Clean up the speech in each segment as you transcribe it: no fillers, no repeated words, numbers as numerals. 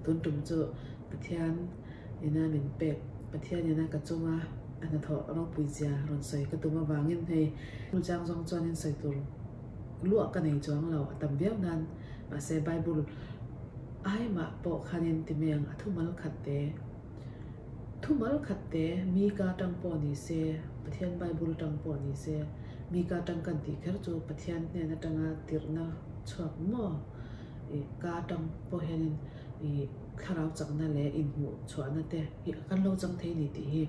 Tun tum chu Pathian ina min pek, Pathian ina ka chunga a hnathawh ropui zia rawn sawi ka tum avangin hei chang zawng chuanin sawi tur luah ka nei chuang lo a tam viau nan mahse Bible ai mah pawh khanin ti mai ang a thumal khat te thumal khat te mi ka tang pawh ni se Pathian Bible tang pawh ni se mi ka tang kan tih kher chu Pathian hnen atanga tirhna chhuak maw ih ka atang pawh hianin ih thlarau chakna leh inhmuh chhuahna te hi kan lo chang thei a ni tih hi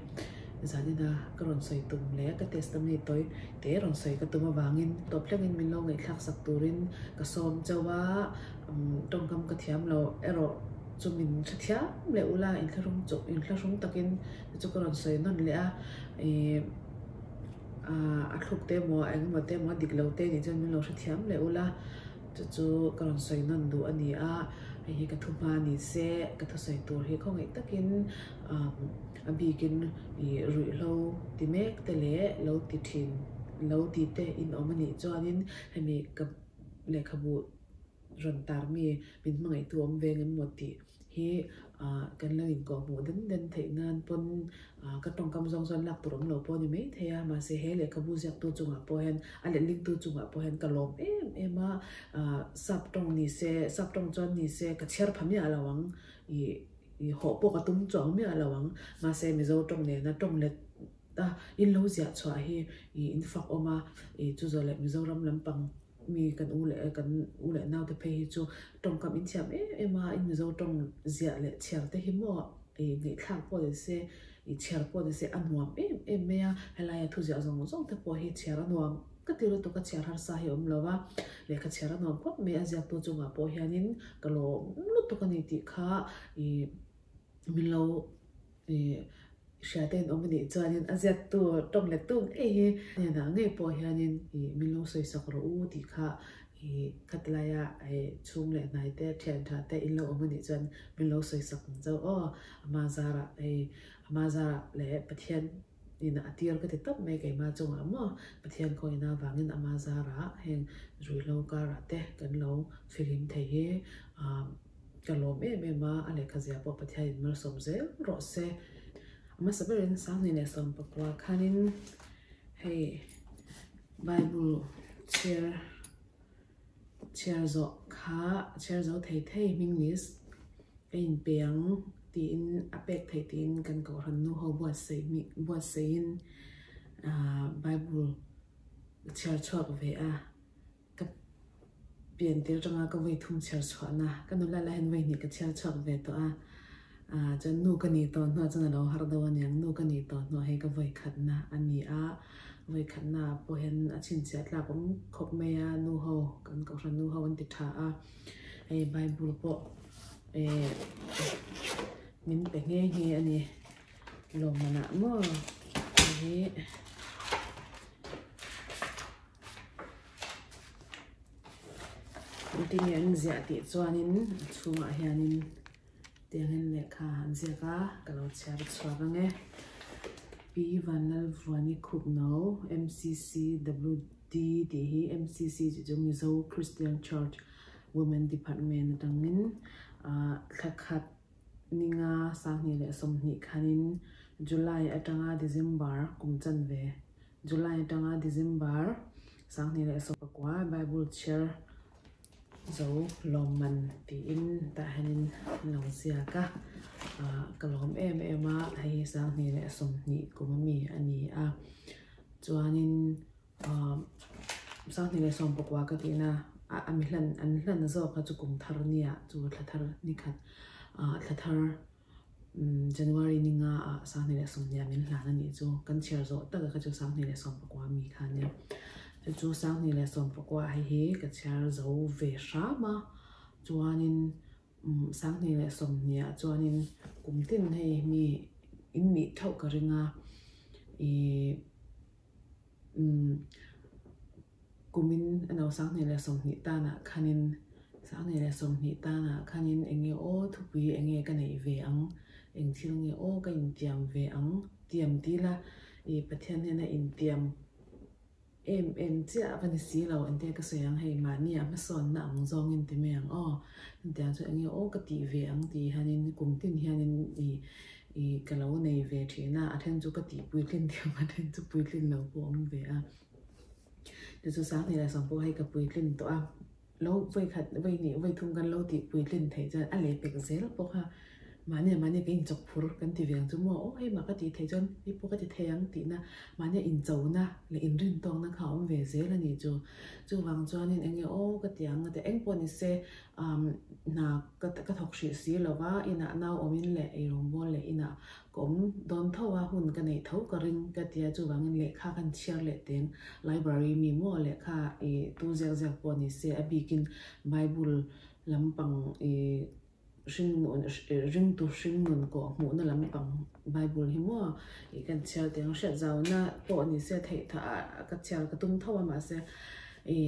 zanina ka rawn sawi tum leh ka testimony tawi te rawn sawi ka tum avangin tawp thlengin min lo ngaihthlak sak turin ka sawm chauh a tawngkam ka thiam lo erawh chu min hrethiam leh ula inthlahrung chu inthlahrung takin chu ka rawn sawi nawn leh a ih a thluk te emaw engemaw te emaw dik lo te nih chuan min lo hrethiam leh ula. Chu chu ka rawn sawi nawn duh a ni a, hei hi ka thu hma ni se, ka thusawi tur hi khawngaih takin a bikin ih ruihhlo ti mek te leh lo ti thin, lo ti te in awm a nih chuanin hemi ka lehkhabu rawn tar mi min hmangaihtu awm ve ngem maw tih hi kan lo inkawhhmuh den den theih nan pawn ka tawngkam zawng chuan lak tur awm lo pawh a ni mai thei a, mahse he lehkhabu ziaktu chungah pawh hian a lehlingtu chungah pawh hian ka lawm em em a, sap tawng ni se sap tawng chuan ni se ka chhiar pha miah lo ang ih ih hawh pawh ka tum chuang miah lo ang mahse Mizo tawng nena tawng let a in lo ziah chhuah hi ih in fak awm a ih chu zawh leh Mizoram lampang Mi kan u leh kan u leh naute phei hi chu tawngkam in thiam em em a, in Mizo tawng ziah leh chhiar te hi maw ih ngaihthlak pawh ni se, ih chhiar pawh ni se a nuam em em mai a, helaia thu ziah zawng zawng te pawh hi chhiar a nuam ka ti lutuk a, chhiar harsa hi a awm lo va, lehkha chhiar a nuam khawp mai a ziaktu chungah pawh hianin ka lawm lutuk a ni tih kha ih min lo ih Hriate in awm a nih chuanin a ziaktu tawng let tu ngei hi hnenah ngei pawh hianin ih min lo sawisak rawh u tih kha ih khatlaia ih chhung leh hnai te thian tha te in lo awm a nih chuan min lo sawisak ang chauh aw. Ama zarah hei ama zarah leh Pathian in a tir ka ti tawp mai keimah chungah maw Pathian khawina avangin ama zarah heng ruihhlo karah te kan lo fihlim thei hi ah Ka lawm em em a, a lehkha zia pawh Pathianin malsawm zel rawh se. A hmasa berin Sanghnih leh Sawmpakua khanin hei Bible chhiar chhiar zawh kha chhiar zo thei thei hming list ka inpe ang tiin a pek theih tiin kan kohhran nu ho buatsaih buatsaihin ah Bible chhiar chhuak ve a. Ka pian tir atanga ka vawi thum chhiar chhuahna, ka nula lah hian vawi hnih ka chhiar chhuak ve tawh a, ah chuan nu ka nih tawh hnuah chuan a lo har deuh aniang, nu ka nih tawh hnuah hei ka vawi khatna a ni a, vawi khatna ah pawh hian a chhinchhiah tlak awm khawp mai a, nu ho kan kohhran nu ho an ti tha a, hei bible pawh eh min pe nghe nghe a ni, lawmmanah maw hei hi. Engtin nge an ziah tih chuanin a chhungah hianin tiangin lehkha an ziak a ka lo chhiar chhuak ang e. Pi Vanlalvuani Khupno MCCWD tih hi MCC tih chu Mizo Christian Church Women Department atangin ah thla khat ninga 20 leh 20 khanin July atanga December kum chanve July atanga December 2019 Bible chhiar zo lawmman tiin tah hianin an lo ziak a, ah ka lawm em em a, hei hi 2020 kum ami a ni a, chuanin ah 2019 ka tihna a mi hlan an hlan zawk kha chu kum thar nia chu thla thar nikhat ah thla thar. January ni nga ah 2020 min hlan a nih chu kan chhiar zawh tak a kha chu 2019 mi kha ania chu chu 2019 hei hi ka chhiar zo ve hram a chuanin 2020 ah chuanin kum tin hei mi in nih theuh ka ring a ih Kumin a no 2020 tanah khanin 2020 tanah khanin eng nge aw thupui eng nge ka neih ve ang, eng thil nge aw ka intiam ve ang tiam ti la ih Pathian hnena intiam Em em chiah va ni si lo engtia ka sawi ang hei mahni ah hmasawnna ang zawngin ti mai ang aw hetiang chu enge aw ka tih ve ang tih hianin kum tin hianin ih ih ka lo nei ve thin a a then chu ka tih puitlin thiam a then chu puitlin lo pawh a awm ve a chu chu sanghnih leh sawm pawh hei ka puitlin tawh a. Lo vawi khat, vawi hnih, vawi thum kan lo tih puitlin theih chuan a leh pek zel pawh kha mahni mahni ka inchawk phur kan ti ve ang chu maw, aw hei mah ka tih theih chuan hei pawh ka ti thei ang tihna mahnia inchona leh inrintawkna kha a awm ve zel a nih chu. Chuvang chuanin eng nge aw ka ti ang a ti eng pawh ni se umm hna ka ka thawk hrih si lo va, inah nau awmin leh eirawngbawl leh inah Ka awm dawn tho a, hun ka neih tho ka ring ka ti a, chuvangin lehkha kan chhiar leh teng library mi maw lehkha i tu ziak ziak pawh ni se a bikin Bible lampang i hringnun ringtu hringnun kawh hmuhna lampang Bible hi maw i kan chhiar teng hriat zauna pawh ni se theih tha ka chhiar ka tum tho a mahse i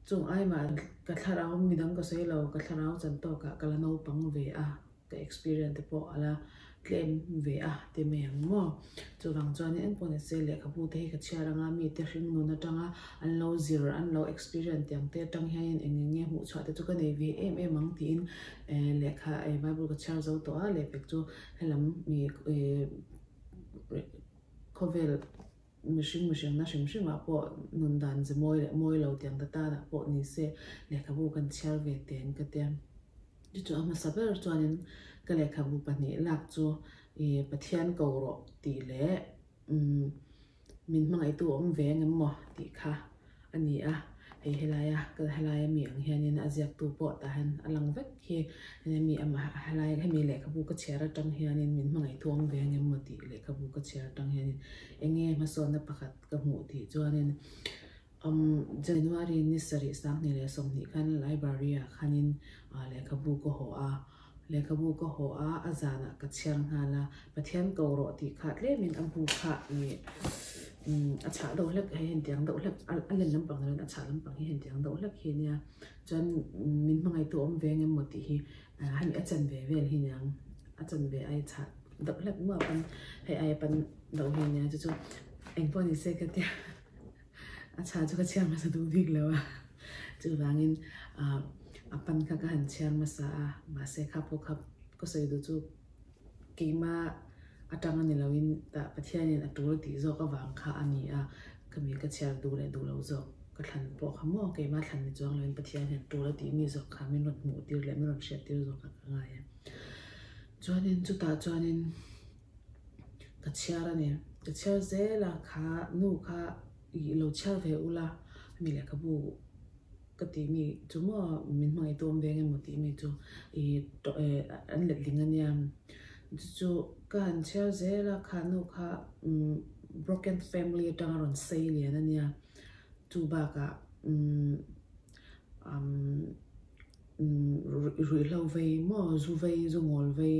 chung aimah ka thlarau midang ka sawi lo ka thlarau chan tawkah ka la naupang ve a. Ka experience te pawh a la tlem ve a ti mai ang maw. Chuvang chuanin engpawh ni se lehkhabu te hi ka chhiar anga mite hringnun atanga an lo zir an lo experience tiang te atang hianin eng eng nge hmuh chhuah te chu ka nei ve em em ang tiin lehkha bible ka chhiar zo tawh a lehpek chu helam mi khawvel mihring mihringna hrim hrimah pawh nun dan ze mawi leh mawi lo tiang ta tanah pawh ni se lehkhabu kan chhiar ve teng ka tia. Chu chu a hmasa ber chuanin ka lehkhabu pahnih lak chu ih Pathian ko rawh tih leh umm min hmangaihtu awm ve ang em maw tih kha a ni a, hei helaia ka helaia mi ang hianin a ziaktu pawh tah hian a lang vek hi hemi amah helai hemi lehkhabu ka chhiar atang hianin min hmangaihtu awm ve ang em maw tih lehkhabu ka chhiar atang hianin eng nge hmasawnna pakhat ka hmuh tih chuanin Umm January ni sarih 2020 khan library ah khanin lehkhabu ka haw a, lehkhabu ka haw a, a zanah ka chhiar nghal a, Pathian ko rawh tih kha tlemin a bu kha ih umm a chhah deuh hlek hei hentiang deuh hlek a len lampang niloin a chhah lampang hi hentiang deuh hlek hi ania chuan min hmangaihtu awm ve ang em maw tih hi hemi a chanve vel hi niang a chanve ai chhah deuh hlek maw a pan hei aia pan deuh hi ania chu chu engpawh ni se ka tia. A chha chu ka chhiar hmasa duh bik lo a, chuvangin a pan kha ka han chhiar hmasa a, mahse kha pawh kha ka sawi duh chu keima atang a ni loin tah Pathianin a tul tih zawk avang kha a ni a, ka mi ka chhiar duh leh duh lo zawk ka thlan pawh kha maw keima thlan ni chuang loin Pathian hian tul a tih mi zawk kha min rawn hmuh tir leh min rawn hriat tir zawk kha ka ngai a. Chuanin chutah chuanin. Ka chhiar a ni. Ka chhiar zel a, kha nu kha i lo chhiar ve ula, hemi lehkhabu ka tih mi chu maw min hmangaihtu awm ve eng emaw tih mi chu i an letling a nia. Chu chu ka han chhiar zel a, kha nu kha broken family atanga rawn sei lian a nia. Chu bakah umm ruihhlo vei maw zu vei zu ngawl vei.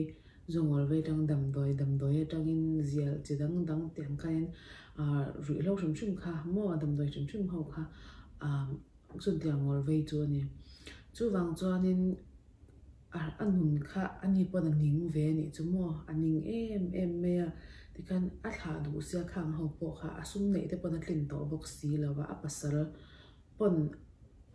Zu ngawl vei atang damdawi damdawi atangin zial chi dang dang tih ang khanin ah ruihhlo hrim hrim kha maw damdawi hrim hrim ho kha ah chutiang ngawl vei chu a ni. Chuvang chuanin a a nun kha a ni pawn a ning ve a nih chu maw a ning em em mai a tikhan a thlah duh sia khang ho pawh kha a sum neih te pawn a tlin tawh bawk si lo va a pasal pawn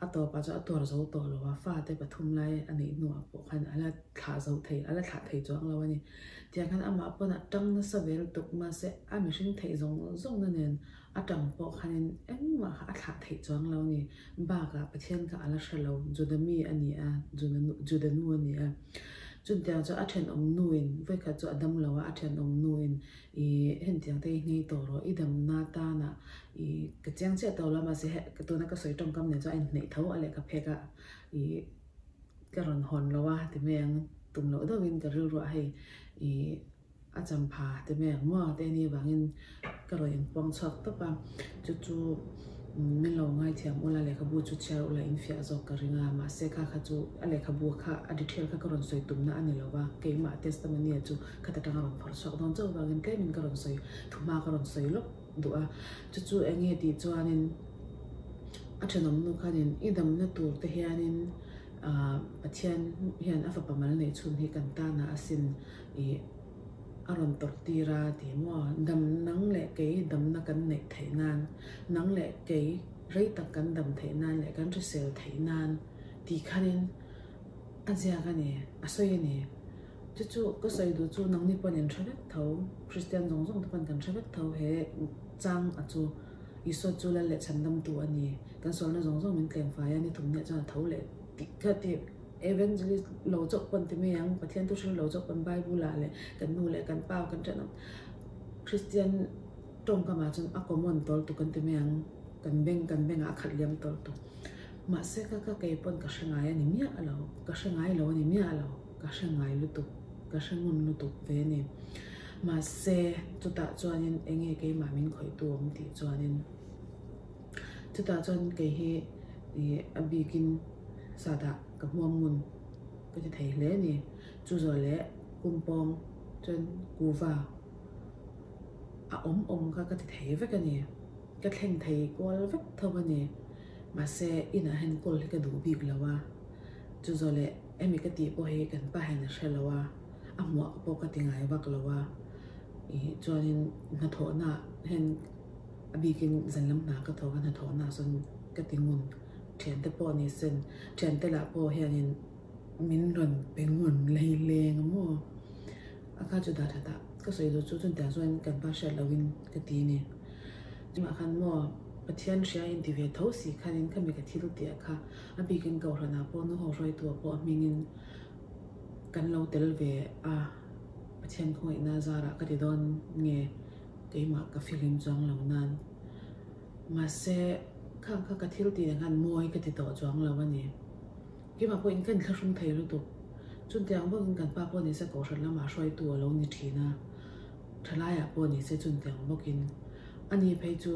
a tawpah chuan a tuar zo tawh lo a, fate pathum lai a neih hnuah pawh khan a la thlah zo thei, a la thlah thei chuang lo a ni. Tiang khan amah pawn a tang nasa ve lutuk mahse a mihring theih zawng zawngna nen a tang pawh khanin engmah kha a thlah theih chuang lo a ni. Bakah Pathian kha a la hre lo, Juda mi a ni a, Juda nu a ni a. Chutiang chuan a thenawm nuin vawikhat chu a dam lo a, a thenawm nuin I hentiang te hi nghei tawh rawh, i damna tana i ka chiang chiah tawh lo a mahse he tuna ka sawi tawngkam nen chuan a inhneih tho a lehkha phek a i ka rawn hawn lo a ti mai ang tum loh deuhin ka rilruah hei i a champha ti mai ang maw te ni avangin ka rawn inpuang chhuak tawp a chu chu min lo ngaithiam ula lehkhabu chu chhiar ula in fiah zawk ka ring a mahse kha kha chu a lehkhabu kha a detail kha ka rawn sawi tumna a ni lo va keimah testimony chu Khat atanga rawn phawrh chhuak dawn chauh vangin tlemin ka rawn sawi thuhma ka rawn sawi lawk duh a, chu chu eng nge tih chuanin a thenawm nu khanin i damna tur te hianin ahh Pathian hian a fapa mal neih chhun hi kan tana asin ih. A rawn tawrh tir a ti maw? Dam nang leh kei damna kan neih theih nan, nang leh kei rei tak kan dam theih nan leh kan hrisel theih nan tih khanin a ziak a ni, a sawi a ni. Chu chu ka sawi duh chu nangni pawn in hre vek tho, Kristian zawng zawng te pawn kan hre vek tho he chang a chu Isua chu lal leh chhandamtu a ni, kan sualna zawng zawng min tleng fai a, ni thum hniah chuan a tho leh tih kha ti. Evangelist lo chauh pawn ti mai ang, Pathian thu hril lo chauh pawn Bible ah leh kan nu leh kan pa kan ṭhenawm Kristian tawngkamah chuan a common tawl tuk an ti mai ang, kan beng kan bengah a khat liam tawl tuk. Mahse ka ka kei pawn ka hre ngai a ni miah lo, ka hre ngai lo a ni miah lo, ka hre ngai lutuk, ka hre ngun lutuk ve a ni. Mahse chutah chuanin eng nge keimah min khawihtu awm tih chuanin chutah chuan kei hi ih a bikin Sahdah ka hmuam ngun ka ti thei hle a ni. Chu zawh leh pumpawng chuan kuva a awm awm kha ka ti thei vek a ni. Ka thleng thei kual vek tho a ni. Mahse inah hian kawl hi ka duh bik lo a. Chu zawh leh hemi ka tih pawh hi kan pa hian a hre lo a, a hmuah pawh ka ti ngai vak lo a. Ih chuanin hnathawhna hian a bikin zan lam hna ka thawk a, hnathawhna ah sawn ka ti ngun. Thiante pawh ni sen, thiante lah pawh hianin min rawn pe ngun lei leng a maw? A kha chu dah that a, ka sawi duh chu chutiang chuan kan pa hriat lohin ka ti a ni. Chumah khan maw Pathian hria in ti ve tho si khanin khami ka thil tih kha a bikin Kohhranah pawh nu ho hruaitu ah pawh a hmingin kan lo tel ve a, Pathian khawngaihna zarah ka ti dawn nge keimah ka fihlim chuang lo nan. Mahse, khang kha ka thil tih khan mawi ka ti tawh chuang lo a ni. Keimah pawhin ka inthlahrung thei lutuk. Chuntiang bawkin kan pa pawh nise Kohhran lamah hruaitu a lo ni thin a, thalaiah pawh nise chuntiang bawkin. Ani phei chu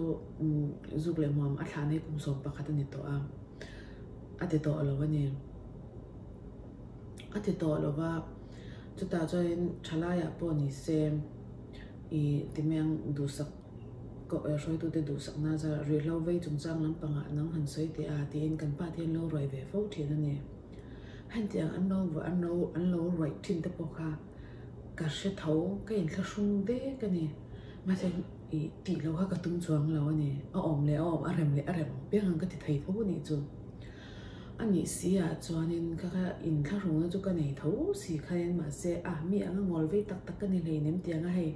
zuk leh hmuam a thlah nei kum 11 a ni tawh a, a ti tawh lo a ni. A ti tawh lo va, chutah chuanin thalaiah pawh nise ih timeng duhsak. Hruaitute duhsakna zar rihlo vei chungchang lampangah nang han sawi teh a tiin kan pa te hian lo ruai ve fo thin a ni. Hentiang an lo an lo an lo ruaih thin te pawh kha ka hre tho, ka inthlahrung dek a ni. Mahse ih tih loh kha ka tum chuang lo a ni. A awm leh a awm, a rem leh a rem piang ang ka ti thei tho a nih chu. A nih si ah chuanin kha kha inthlahrungna chu ka nei tho si khain mahse a mi anga ngawl vei tak tak ka ni hleinem tianga hei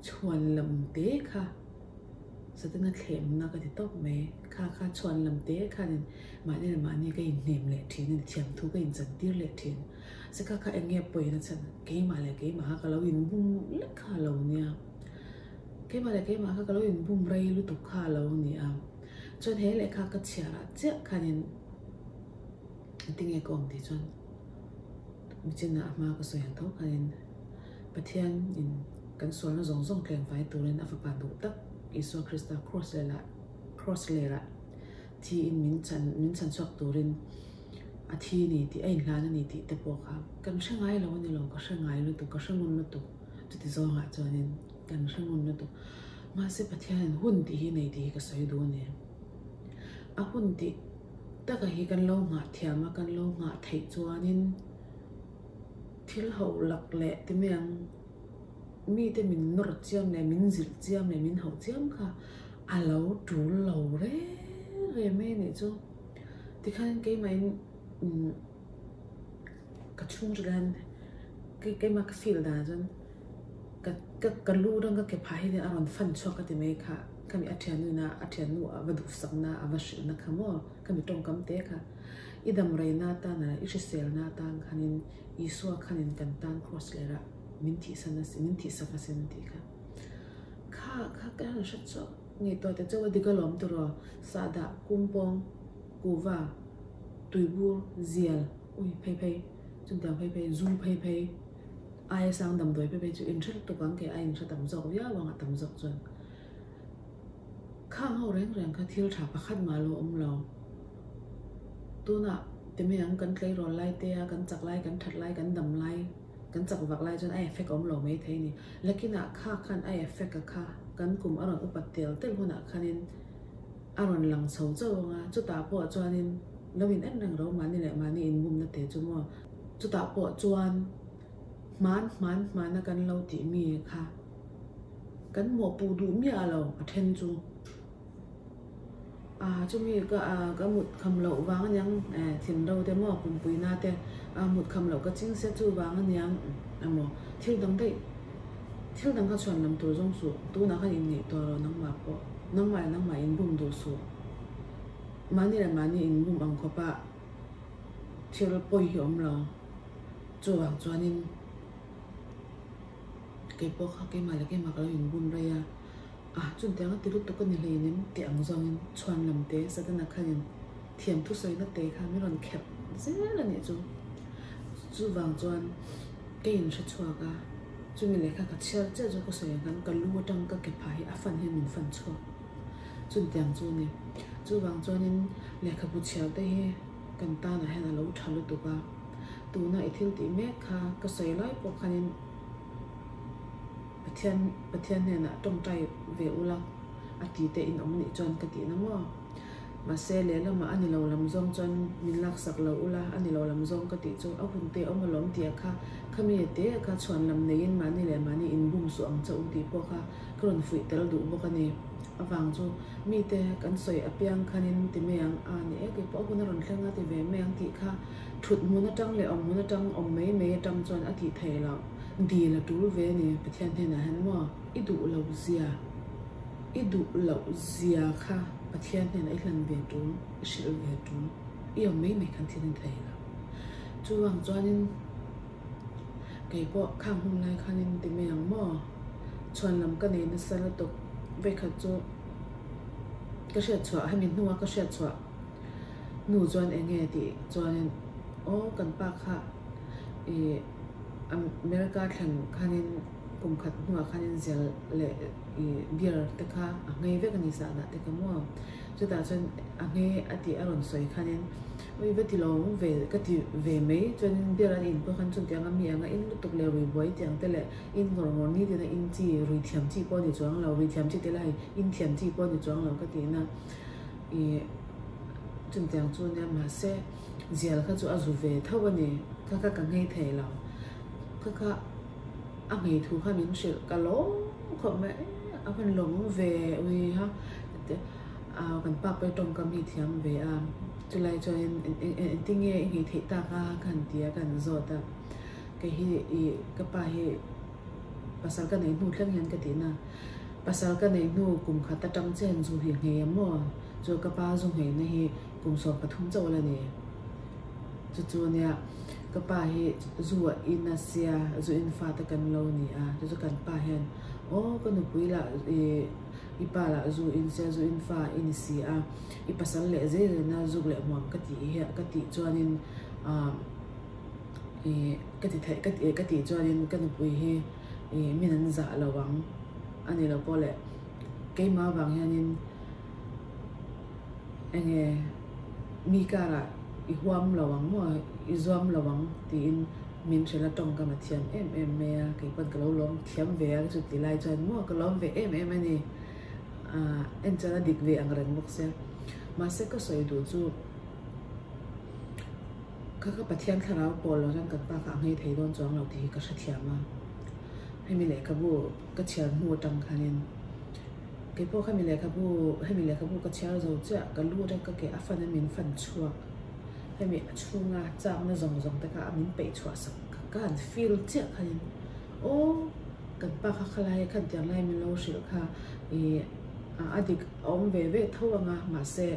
Chhuan lam te kha Satana thlemna ka ti tawp mai. Kha kha chhuan lam te khanin mahni leh mahni ka inhnem leh thin a ni, thiamthu ka inchantir leh thin. Se kha kha eng nge pawina chhan keimah leh keimah kha ka lo inbum lek kha a lo nia. Keimah leh keimah kha ka lo inbum rei lutuk kha a lo ni a. Chuan he lehkha ka chhiar ah chiah khanin tinge ka awm tih chuan michinah a hma ka sawi ang tho khanin Pathian in kan sualna zawng zawng tleng fai turin a fapa duh tak Isua Krista kraws leh kraws lerah thi in min chhan min chhan chhuak turin a thi ni tih a inhlan a ni tih te pawh kha kan hre ngai lo a ni lo, ka hre ngai lutuk, ka hre ngun lutuk chuti zawngah chuanin kan hre ngun lutuk. Mahse Pathian in hun tih hi nei tih hi ka sawi duh a ni. A hun tih taka hi kan lo nghah thiam a, kan lo nghah theih chuanin Thil hauh lak leh ti mai ang, mite min nawr chiam leh min zilh chiam leh min hauh chiam kha a lo tul lo reng reng mai a nih chu. Tikhan keimahin ka chhungte hian keimah ka feel dan chuan ka ka ka lu rang ka ke phah hi a rawn fan chhuak ka ti mai kha, khami a thiannu ina a thiannu a va duhsakna a va hrilhna kha maw khami tawngkam te kha. I dam reina atana i hriselna atan khanin Isua khanin kan tan kraws lerah min thihsan a min thihsak asin tih kha. Kha kha ka han hre chauh ngaihtuah te chauh a dik alawm tiraw sahdah kumpawng kuva tuibur zial ui phei phei chutiang phei phei zu phei phei aia sang damdawi phei phei chu inhre lutuk ang kei a inhre tam zawk viau ang a tam zawk chuan. Khang ho reng reng kha thil tha pakhat mah lo awm lo. Tunah ti mai ang kan tleirawl lai te a, kan chak lai, kan that lai, kan dam lai, kan chak vak lai chuan a effect a awm lo mai thei a ni. Lakinah kha khan a effect a kha kan kum a rawn upat tel tel hunah khanin a rawn lang chho chauh ang a, chutah pawh chuanin lo in en reng ro mahni leh mahni inbumna te chu maw chutah pawh chuan. Hman hman hmana kan lo tih mi kha kan mawhpuh duh miah lo a then chu. A chumi ka ka mut kham loh vang aniang thin ro te maw pumpui na te a mut kham loh ka ching sia chu vang aniang emaw thil dang daih thil dang kha chhuan lam tur zawng suh tunah khan inngaihtuah rawh nangmah pawh nangmah leh nangmah inbum duh suh mahni leh mahni inbum ang khawpa thil pawi hi awm lo chuvang chuanin kei pawh kha keimah leh keimah ka lo inbum rei a. A, chutiang a ti lutuk a ni hleinem tih ang zawngin chhuan lam te Satana khanin thiam thusawina te kha min rawn kherh zel a nih chu. Chuvang chuan ka inhre chhuak a, chumi lehkha ka chhiar chiah chu ka sawi ang khan ka lu atang ka ke phah hi a fan hian min fan chhuak. Chutiang chu a ni. Chuvang chuanin lehkhabu chhiar te hi kan tanah hian a lo tha lutuk a, tuna i thil tih mek kha ka sawi lai pawh khanin, Pathian Pathian hnenah tawngtai ve ula a ti te in awm nih chuan ka tihna maw? Mahse lehlamah a ni lo lam zawng chuan min laksak lo ula a ni lo lam zawng ka tih chu a hun te awm alawm tih a kha khami a te a kha chhuan lam neiin mahni leh mahni in bum suh ang che u tih pawh kha ka rawn fuih tel duh bawk a ni. Avang chu mite kan sawi apiang khanin ti mai ang a ni e keipawh a hun a rawn thleng a ti ve mai ang tih kha thut hmun atang leh awm hmun atang awm mai mai atang chuan a tih theih loh. Dil a tul ve a ni Pathian hnenah hian maw i duh loh zia, i duh loh zia kha Pathian hnenah i hlan ve tul, i hrilh ve tul, i awm mai mai khan thil in thei lo. Chuvang chuanin kei pawh khang hun lai khanin ti mai ang maw, chhuan lam ka nei nasa lutuk vekhat chu ka hriat chhuah hemi hnua ka hriat chhuah hnu chuan eng nge tih chuanin aw kan pa kha ih America thleng khanin kum khat hnuah khanin zel leh ih beer te kha a nghei vek a ni sahdah te kha maw chutah chuan a nghei a tih a rawn sawi khanin ui va ti lo ve ka ti ve mai chuanin beer an in pawh khan chutiang a mi anga in lutuk leh rui buai tiang te leh in ngawr ngawr ni tina in chi rui thiam chi pawh a ni chuang lo rui thiam chi te lai in thiam chi pawh a ni chuang lo ka tihna ih chutiang chu nia mahse. Zial kha chu a zu ve tho a ni, kha kha ka nghei thei lo, kha kha a nghei thu kha min hrilh ka lawm khawp mai, a hman lawm ve ui ha, kan pa pawh hi tawngkam hi thiam ve a, chulai chuanin engtinge i nghei theih tak a ka han ti a, ka han zawt a, kei hi ih ka pa hi pasal ka neih hnu thleng hian ka tih na, pasal ka neih hnu kum khat atang chian zu hi nghei a maw, chu ka pa zu ngheina hi. Kum 13 chauh la ni. Chu chu nia ka pa hi zu a in a sia, zu in fa te kan lo ni a, chu chu kan pa hian aw ka nupui lah i i pa lah zu in sia, zu in fa i ni si a, i pasal leh zel ina zuk leh hmuam ka tih hi ka tih chuanin ah i ka ti theih ka ti ka tih chuanin ka nupui hi i min an zah lo ang a ni lo pawh leh keimah avang hianin. Enge mi karah i huam lo ang maw, i zuam lo ang tiin min hrilh a tawngkam a thiam em em mai a, kei pawn ka lo lawm thiam ve a chuti lai chuan maw ka lawm ve em em a ni. Aah en chuan a dik ve ang reng bawk sia. Mahse ka sawi duh chu kha kha Pathian thlarau pawh lo chuan kan pa kha a nghei thei dawn chuang lo tih hi ka hrethiam a, hemi lehkhabu ka chhiar hnu atang khanin. Kei pawh khami lehkhabu, hemi lehkhabu ka chhiar zo chiah, ka lu atang ka ke a fan a min fan chhuak. Hemi a chhunga chakna zawng zawng te kha a min peih chhuah sak ka han feel chiah khanin aw kan pa kha khalai khan tiang lai min lo hrilh kha ih a dik a awm ve ve tho ang a mahse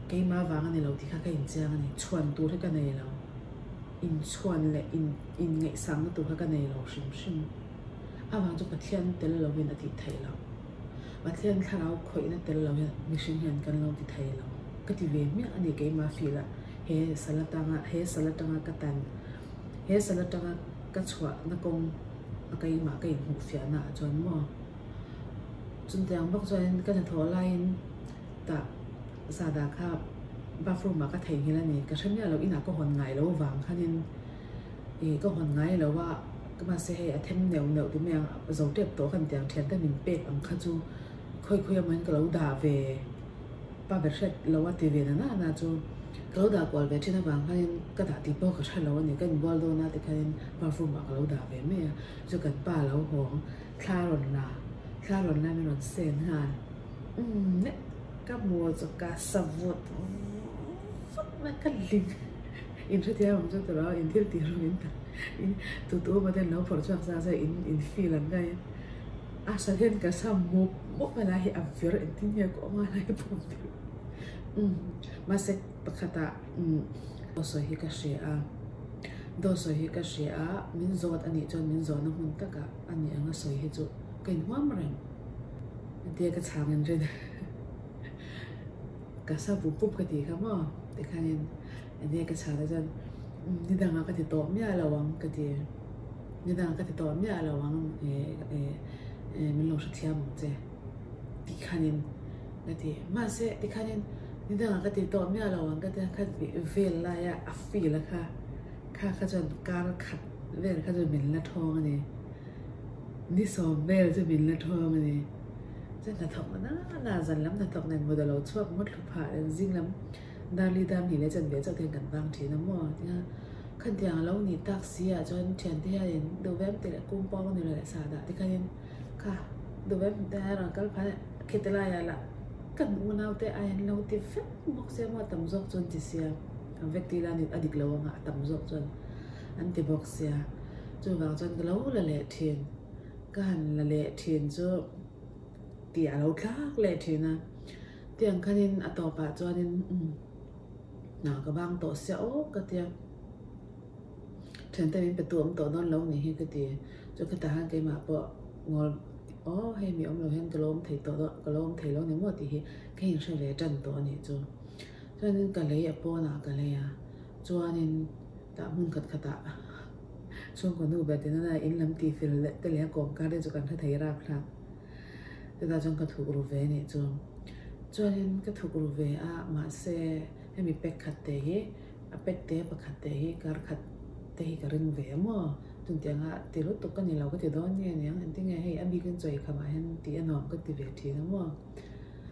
keimah vang a ni lo tih kha ka inchiang a ni. Chhuan tur hi ka nei lo, inchhuan leh in inngaihsangna tur kha ka nei lo hrim hrim. Avang chu Pathian tel lovin a tih theih loh. Pathian thlarau khawihna tel lo hian mihring hian kan lo ti thei lo. Ka ti ve hmiah a ni keimah feel a he sal atanga he sal atanga ka tan he sal atanga ka chhuahna kawng a keimah ka inhmuh fiahna ah chuan maw chutiang bawk chuanin ka hnathawh laiin tah zada kha bathroom ah ka theihnghilh a ni ka hre miah lo inah ka hawn ngai lo vang khanin Ih ka hawn ngai lo a, mahse hei a them neuh neuh ti mai ang, zo tep tawh khan tiang thian te min pek ang kha chu khawi khawi amahin ka lo dah ve pa ber hriat lo a ti ve na na na chu. Ka lo dah kual ve thin avang khanin ka dah tih pawh ka hre lo a ni. Ka inbual dawn a tikhanin perfume ah ka lo dah ve mai a. Chu kan pa lo hawng thla rawn la, thla rawn la min rawn sen nghal. Umm neh ka hmu chu ka sa vut vut mai ka ling. In hrethiam ang chu tawh a, in thil tih rawng in in tu tu emaw ten lo phawrh chhuak sa se in in feel ang ngai. A sa hian ka sa mup mup a lai hi a vir engtin nge ka awm a lai pawh vir. Umm mahse pakhatah umm dawt sawi hi ka hria a, dawt sawi hi ka hria a, min zawt a nih chuan min zawhna hmun takah a nih anga sawi hi chu ka inhuam reng. Entia ka chhang in rin ka sa pup pup ka tih kha maw tikhanin entia ka chhang te chuan umm ni dangah ka ti tawh miah lo ang ka ti ni dangah ka ti tawh miah lo ang eh eh eh min lo hrethiam ang che tikhanin ka ti mahse tikhanin ni dangah ka ti tawh miah lo ang ka ti a kha vel laia a feel a kha kha kha chuan kar khat vel kha chu min la thawng a ni. Ni sawm vel chu min la thawng a ni. Chuan hnathawk na na zan lam hnathawk nen mut a lo chhuak ngawt thlu phah nen zing lam Darli dam hnih leh chanve chauh te hian kan vang thin a maw tia khantiang a lo nih tak si ah chuan thiante hianin duh vem te leh kum pawng ni leh sa dah te khanin kha duh vem te hian rawn kal phah leh khiti laiah lah kan unau te ai an lo ti vek bawk sia maw a tam zawk chuan ti sia a vek tih lah a dik lo anga a tam zawk chuan an ti bawk sia. Chuvang chuan ka lo la leh thin, ka han la leh thin chu tih a lo thlak leh thin a, tiang khanin a tawpah chuanin umm hna ka bang tawh sia aw ka tia, thiante min pe tu awm tawh dawn lo nih hi ka ti, chu khatah khan keimah pawh ngawl aw hei mi awm lo hian ka lo awm thei tawh dawn ka lo awm thei lo ni maw tih hi ka inhre ve tan tawh a nih chu, chuanin ka lei a pawnah ka lei a chuanin. Tah hmun khat khatah chhungkaw nu ber tina na in lam tih fel leh te leh a kawm kar te chu kan hre thei rap thlak. Chutah chuan ka thuk ru ve nih chu. Chuanin ka thuk ru ve a mahse hemi pack khat te hi a pack te pakhat te hi kar khat te hi ka ring ve a maw. Chutianga ti lutuk ka ni lo ka ti dawn nge niang engtinge hei a bikin chawi khamah hian tih a nuam ka ti ve thin a maw.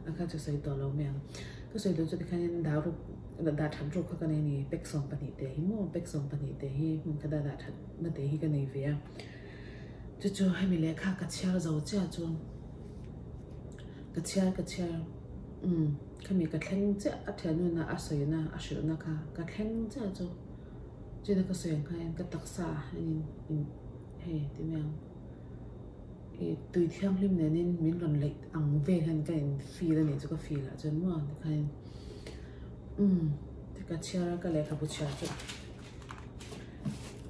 A kha chu sawi tawh lo mai ang. Ka sawi duh chu tikhanin dah ruk dah that ruk kha ka nei a ni. Pack 12 te hi maw pack 12 te hi hmun kha dah dah that na te hi ka nei ve a. Chu chu hemi lehkha ka chhiar zo chiah chu ka chhiar ka chhiar umm khami ka thleng chiah a thianuna a sawina a hrilhna kha ka thleng chiah chu china ka sawi ang kha hian ka taksa hianin in hei ti mai ang. I tui thianghlim nenin min rawn leih ang vel hian ka in feel a nih chu ka feel ah chuan maw tikhanin umm ka chhiar a ka lehkhabu chhiar chu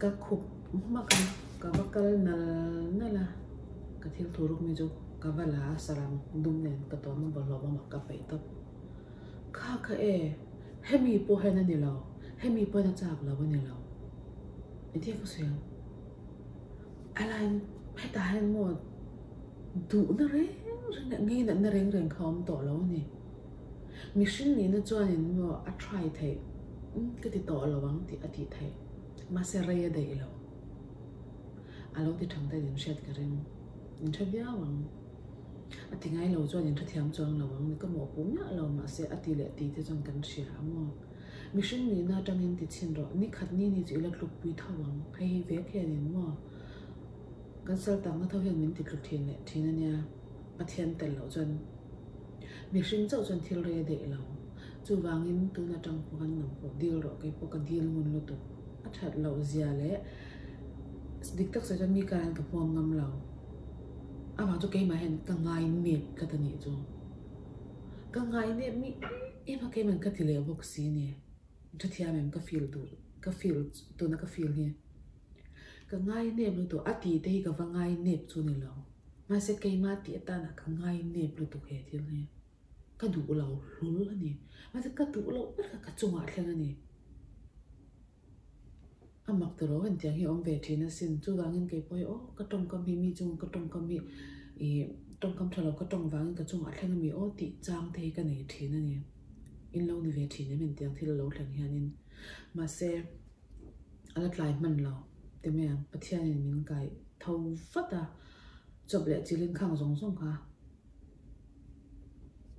ka khup hmak a ka va kal nal nal a ka thil thu ruk mi chu ka va la a sarang dum nen ka tawm a bawlhhlawh bawm ah ka peih tawp kha kha e hemi pawh hian a ni lo hemi pawh hian a chak lo a ni lo engtin ka sawi ang. A lain hetah hian maw duhna reng reng leh ngeinatna reng reng kha a awm tawh lo a ni. Mihring nihna chuanin maw a try theih umm ka ti tawh lo ang tih a tih theih mahse rei a daih lo. A lo ti thang te in hriat ka ring. In hre viau ang. A ti ngai lo chuan in hrethiam chuang lo ang ni ka mawhpuh miah lo mahse a ti leh ti te chuan kan hria a maw. Mihring nihna atangin ti chhin rawh, ni khat ni ni chu i la tlukpui tho ang, hei hi vek hianin maw kan sal takna tho hian min ti tlu thin leh thin a nia, Pathian tel loh chuan mihring chauh chuan thil rei a daih lo, chuvangin tun atang pawh khan nang pawh dil rawh, kei pawh ka dil ngun lutuk, a that loh zia leh dik tak sawi chuan mi kar hian ka hmuam ngam lo, avang chu keimah hian ka ngai nep tlat a nih chu, ka ngai nep mi. Em a keiman ka ti leh bawk si ni. Tha thiam em ka feel duh ka feel tuna ka feel hi ka ngai nep lutuk a ti te hi ka va ngai nep chu ni lo mahse keima tih atana ka ngai nep lutuk he thil hi ka duh lo hlul a ni mahse ka duh loh ber kha ka chungah thleng a ni. A mak ta lo hetiang hi a awm ve thin asin. Chuvangin kei pawh hi aw ka tawngkam hi mi chung ka tawngkam hi ih tawngkam tha lo ka tawng vangin ka chungah thleng ami aw tih chang te hi ka nei thin a ni. In lo ni ve thin em hetiang thil a lo thleng hianin. Mahse a la tlai hman lo ti mai ang. Pathianin min kai tho vat a, chawp leh chilin khang zawng zawng kha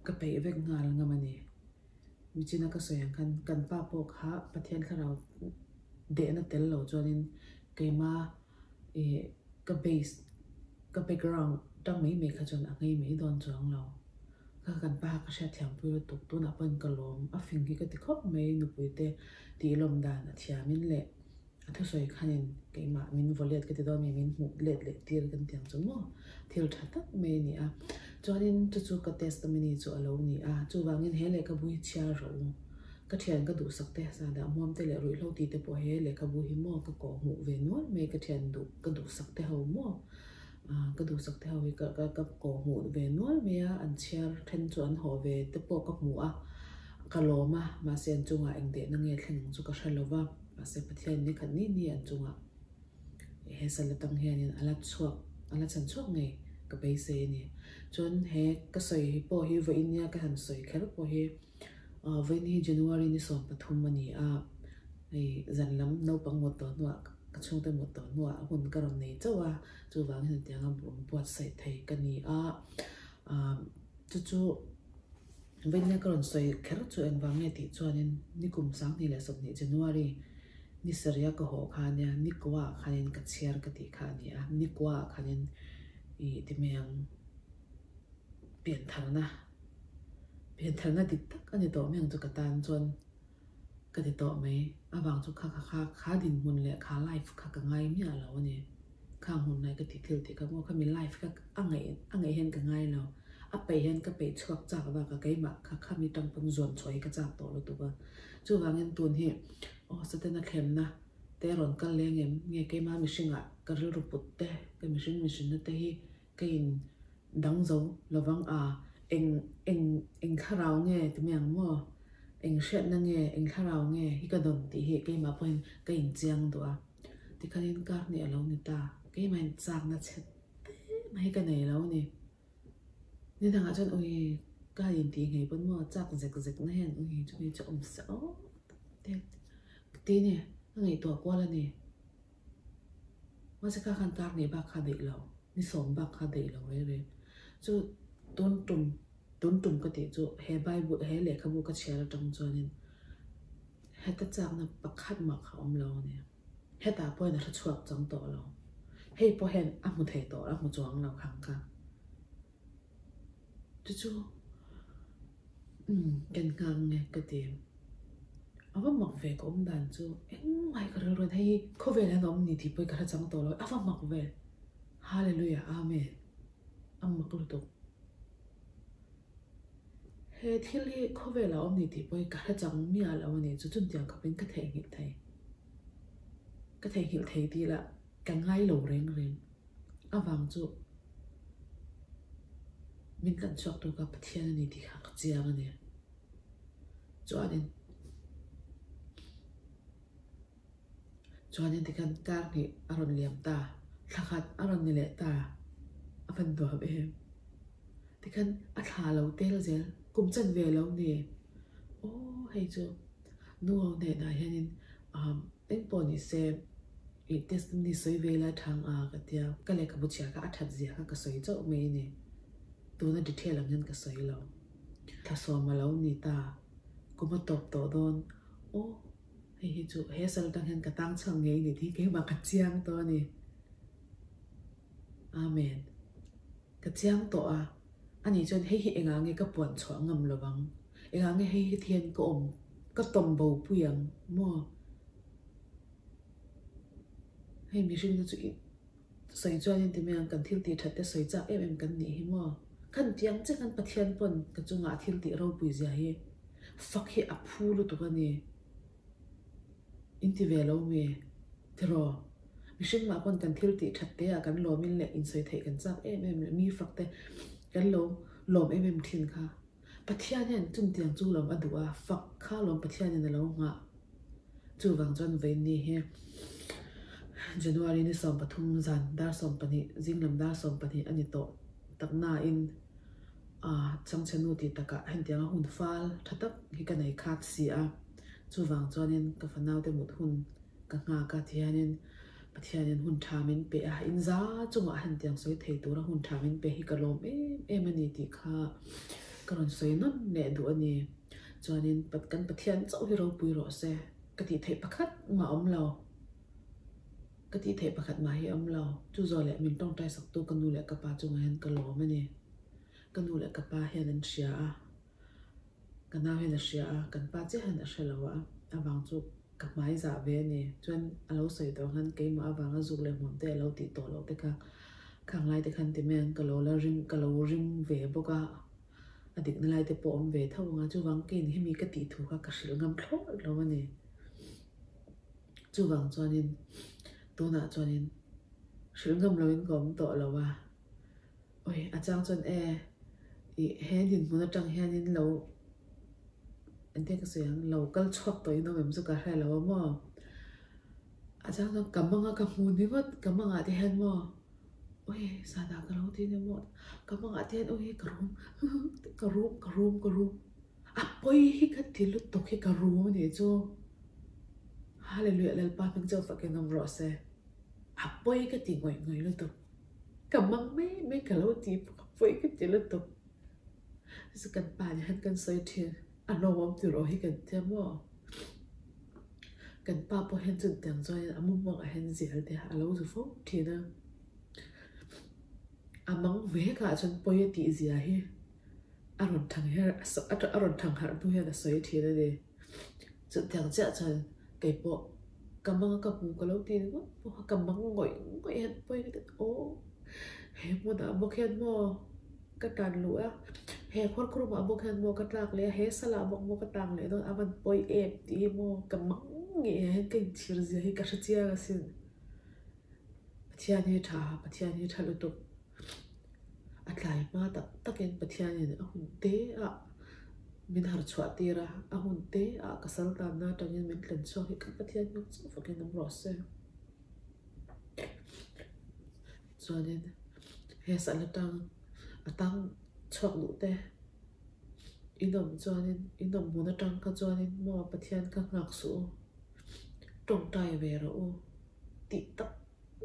ka peih vek nghal ngam a ni. Michina ka sawi ang khan kan pa pawh kha Pathian thlarau dehna tel lo chuanin keima ih ka base ka background tang mai mai kha chuan a nghei mai dawn chuang lo. Kha kan pa ka hriatthiam pui lutuk tunah pawhin ka lawm a fing hi ka ti khawp mai nupui te tih lawm dan a thiamin leh A thusawi khanin keimah min vaw let ka ti dawn mi min hmuh let leh tir kan ti ang chu maw? Thil tha tak mai a ni a. Chuanin chu chu ka testimony chu a lo ni a. Chuvangin he lehkhabu hi chhiar rawh u. Ka thian ka duhsak te sahdah muam te leh ruihhlo ti te pawh he lehkhabu hi maw ka kawh hmuh ve nual mai ka thian duh ka duhsak te ho maw? Ka duhsak te ho hi ka ka ka kawh hmuh ve nual mai a, an chhiar then chu an haw ve te pawh ka hmu a, ka lawm a, mahse an chungah eng dehna nge thleng ang chu ka hre lo va. Mahse Pathian ni khat ni ni an chungah he sal atang hianin a la chhuak, a la chhan chhuak ngei ka beisei a ni. Chuan he ka sawi hi pawh hi vawiin nia ka han sawi kher pawh hi vawiin hi January ni 13 a ni a, hei zan lam naupang mut tawh hnuah ka chhungte mut tawh hnuah hun ka rawn nei chauh a, chuvangin hetianga buatsaih thei ka ni a, chu chu. Vawinia ka rawn sawi kher chu engvang nge tih chuanin nikum 2020 January ni sarih ka haw kha ania, Nikuaah khanin ka chhiar ka tih kha a ni a, Nikuaah khanin ih ti mai ang piantharna, piantharna dik tak a ni tawh mai ang chu ka tan chuan ka ti tawh mai, avang chu kha kha kha kha dinhmun leh kha life kha ka ngai miah lo a ni. Kha hmun lai ka tih thil tih kha maw khami life kha a ngaih a ngaih hian ka ngai lo. A peih hian ka peih chhuak chak vak a keimah kha khami tang pawn zuam chhuah hi ka chak tawh lutuk a. Chuvangin tun hi aw Satana thlemna te rawn kal leng em nge keimah mihringah ka rilru put te ka mihring mihrinna te hi ka in dang zo lovang a eng eng eng thlarau nge ti mai ang maw eng hriatna nge eng thlarau nge hi ka dawn tih hi keimah pawhin ka in chiang duh a. Tikhanin kar hnih a lo ni ta, keimahin chakna chhe te mai ka nei lo ni. Ni dangah chuan ui ka intih nghei pawn maw chak zek zek na hian ui chumi chu awm se aw te ti ni ka ngaihtuah kual a ni. Mahse kha khan kar hnih bak kha daih lo, ni sawm bak kha daih lo reng reng. Chu tun tum tun tum ka tih chu he Bible he lehkhabu ka chhiar atang chuanin Heta chakna pakhat mah kha awm lo a ni. Hetah pawhin a hre chhuak chang tawh lo. Hei pawh hian a hmu thei tawh, a hmu chuang lo khang kha. Chu chu umm ken nghak nge ka ti. A va mak ve ka awm dan chu engmah hi ka rilru in hei hi khawvel hian a awm ni tih pawh hi ka hre chang tawh lo. A va mak ve. Hallelujah Amen. A mak lutuk. He thil hi khawvel ah awm ni tih pawh hi ka hre chang miah lo a ni chu chutiang khawpin ka theihnghilh thei. Ka theihnghilh thei tih lah ka ngai lo reng reng avang chu min tlan chhuak tu kha Pathian a ni tih kha ka chiang a ni. Chuanin Chuanin tikhan kar hnih a rawn liam ta, thla khat a rawn ni leh ta, a van nuam em. Tikhan a thla lo tel zel, kum chan ve lo ni. Aw hei chu nu ho hnenah hianin ahm eng pawh ni se ih testimony sawi ve lai thang a ka tia, ka lehkhabu chhiar kha a that zia kha ka sawi chauh mai a ni. Tuna detail ang hian ka sawi lo. Thla sawm a lo ni ta, kum a tawp tawh dawn, aw. Hei hi chu he sal atang hian ka tang chhuak ngei ni tih keimah ka chiang tawh a ni. Amen. Ka chiang tawh a, ani chuan hei hi engah nge ka puan chhuah ngam lo vang? Engah nge hei hi thian ka awm ka tawm bo pui ang maw? Hei mihring te chu i sawi chuan in ti mai ang kan thil tih that te sawi chak em em kan nih hi maw? Khan tiang che khan Pathian pawn ka chungah a thil tih ropui zia hi fak hi a phu lutuk a ni. In ti ve lo mi? Tiraw? Mihring mah pawn kan thil tih that te ah kan lawm in leh insawi theih kan chak em em leh mi fak te kan lo lawm em em thin kha. Pathian hian chuntiang chu lawm a duh a, fak kha lawm Pathian in a lo nghah. Chuvang chuan vawiinni hi January ni 13 zan dar 12 zinglam dar 12 a ni tawh tak nain ah changchhe nu tih takah hentianga hun fal tha tak hi ka nei khat si a, chuvang chuanin ka fanaute mut hun ka nghak a tihianin Pathianin hun tha min pe a, in za chungah hentiang sawi thei tura hun tha min pe hi ka lawm em em a ni tih kha ka rawn sawi nawn leh duh a ni. Chuanin kan Pathian chauh hi ropui rawh se ka tih theih pakhat mah awm lo. Ka tih theih pakhat mah hi awm lo. Chu zawh leh min tawngtai saktu ka nu leh ka pa chungah hian ka lawm a ni. Ka nu leh ka pa hian an hria a, ka nau hian a hria a, kan pa chiah hian a hre lo a, avang chu ka hmai zah ve a ni. Chuan a lo sawi tawh khan keimah avanga zuk leh hmuam te a lo tih tawh loh te kha khang lai te khan ti mai ang ka lo la ring ka lo ring ve bawk a, a dikna lai te pawh awm ve tho ang a, chuvang keiin hemi ka tih thu kha ka hrilh ngam thlawt lo a ni. Chuvang chuanin tunah chuanin hrilh ngam loin ka awm tawh lo a. Oi, a chang chuan e, ih he dinhmun atang hianin lo engtin ka sawi ang, lo kal chhuak tawh in awm em chu ka hre lo a maw. A chang chuan ka manga ka hmu ni ngawt, ka mangah te hian maw, oi zanah ka lo ti nia maw, ka mangah te hian oi ka rum, ka rum, ka rum, ka rum, a pawi hi ka ti lutuk hi ka rum a nih chu. Hallelujah Lalpa hming chauh fakin awm rawh se. A pawi ka ti ngawih ngawih lutuk. Ka mang mai mai ka lo ti bawk a, pawi ka ti lutuk. Chu kan pa nih hian kan sawi thin, a hlawmawm tur aw hi kan tia maw? Kan pa pawh hian chutiang chuanin a mumawngah hian zel te a lo zu fo thin a. A mang vek ah chuan pawi a tih zia hi a rawn thang her a rawn thang harh hnu hian a sawi thin a ni. Chutiang chiah chuan kei pawh ka mang a ka hmu ka lo ti ringawt pawh a ka mang ngawih ngawih hian pawi ka ti aw he hmunah bawk hian maw ka tan luh a he khuarkhurumah bawk hian maw ka tlak leh a he salah bawk maw ka tang leh dawn a van pawi em tih hi maw ka mang ngei hian ka inchhir zia hi ka hre chiang asin Pathian hi tha Pathian hi tha lutuk. A tlai hma tak takin Pathianin a hun te ah min har chhuah tir a, a hun te ah ka sal tanna atangin min tlen chhuak hi ka Pathian hming chauh fakin awm rawh se. Chuanin he sal atang a tang chhuak duh te in awm chuanin in awm hmun atang kha chuanin maw Pathian kha nghak suh u, tawngtai ve rawh u tih tak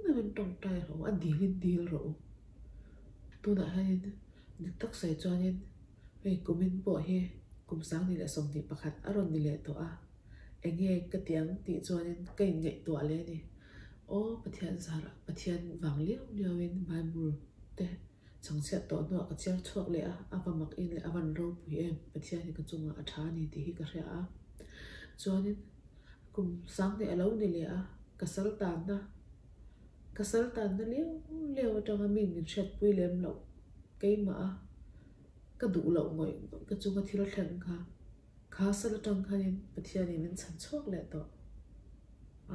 Nangin tawngtai rawh u, a dilin dil rawh u. Tunah hianin dik tak sawi chuanin hei kumin pawh hi kum 2021 a rawn ni leh tawh a, enge ka ti ang tih chuanin ka inngaihtuah leh a ni. Aw Pathian zarah Pathian vang liau liauin Bible te chhangchhiat tawh hnuah ka chhiar chhuak leh a, a va mak in leh a van ropui em, Pathian hi ka chungah a tha a ni tih hi ka hria a. Chuanin Kum sang hnih a lo ni leh a, ka sal tanna, ka sal tanna liau liau atanga mi min hriatpui lem loh keimah a, ka duh loh ngawih ngawih ka chunga thil thleng kha, kha sal atang khanin Pathianin min chhan chhuak leh tawh.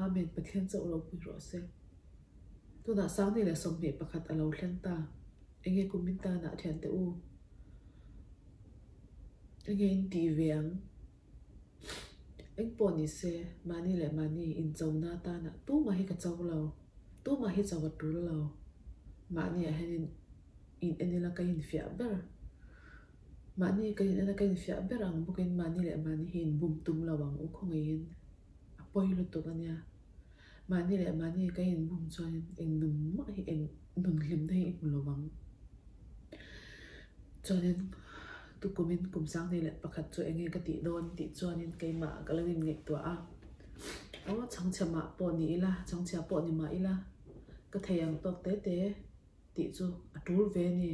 Amen, Pathian chauh ropui rawh se. Tunah 2021 a lo thleng ta, enge kum min tanah thiante u, enge in tih ve ang? Eng pawh ni se, mahni leh mahni inchona atana tumah hi ka cho lo, tumah hi cho a tul lo. Mahniah hianin in en ila ka infiah ber. Mahni ka in en a ka infiah ber ang bawkin mahni leh mahni hi inbum tum lo ang u khawngaihin a pawi lutuk a nia. Mahni leh mahni ka inbum chuanin eng nun mah hi eng nun hlimna hi i hmu lo ang. Chuanin tukumin kum 2001 chu enge ka tih dawn tih chuanin keimah ka lo inngaihtuah a. Aw chhangchhia mah pawh ni ila, chhangchhia pawh ni mah ila ka thei ang tawk te te tih chu a tul ve a ni.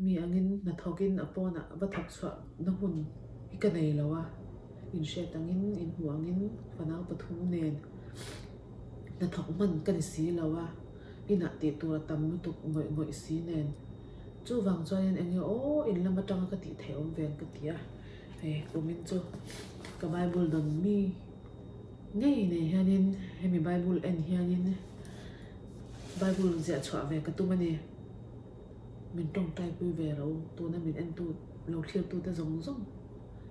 Mi angin hnathawkin a pawnah va thawk chhuah na hun hi ka nei lo a, inhriat angin, inhmuh angin fanau pathum nen hnathawk hman ka ni si lo a, inah tih tur a tam lutuk ngawih ngawih si nen. Chuvang chuanin eng nge aw in lam atanga ka tih theih awm ve ang ka ti a, hei kumin chu ka Bible dawn mi ngei nei hianin hemi Bible en hianin Bible ziah chhuah ve ka tum a ni. Min tawngtaipui ve ro, tuna min entu lo thlirtute zawng zawng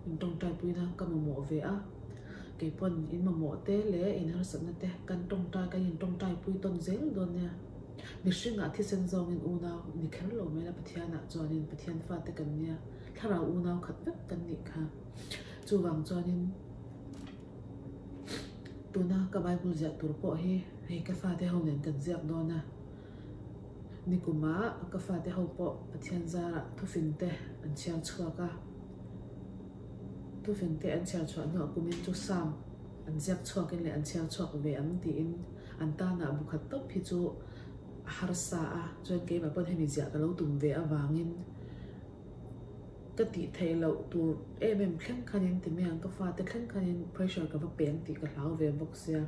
min tawngtaipuina ka mamawh ve a, kei pawn in mamawh te leh in harsatna te kan tawngtai kan in tawngtaipui tawn zel dawn nia. Mihringah thisen zawngin unau ni kher lo mai la Pathianah chuanin Pathian fate kan nia, thlarau unau khat vek kan nih kha. Chuvang chuanin tuna ka Bible ziah tur pawh hi hei ka fate ho nen kan ziak dawn a. Nikumah ka fate ho pawh Pathian zarah thufing te an chhiar chhuak a. Thufing te an chhiar chhuah hnuah kumin chu Sam an ziak chhuakin leh an chhiar chhuak ve ang tiin an tanah bu khat tawp hi chu a harsa a, chuan keimah pawn hemi ziah ka lo tum ve avangin ka tih theih loh tur em em thleng khanin ti mai ang, ka fate thleng khanin pressure ka va pe ang tih ka hlau ve bawk sia,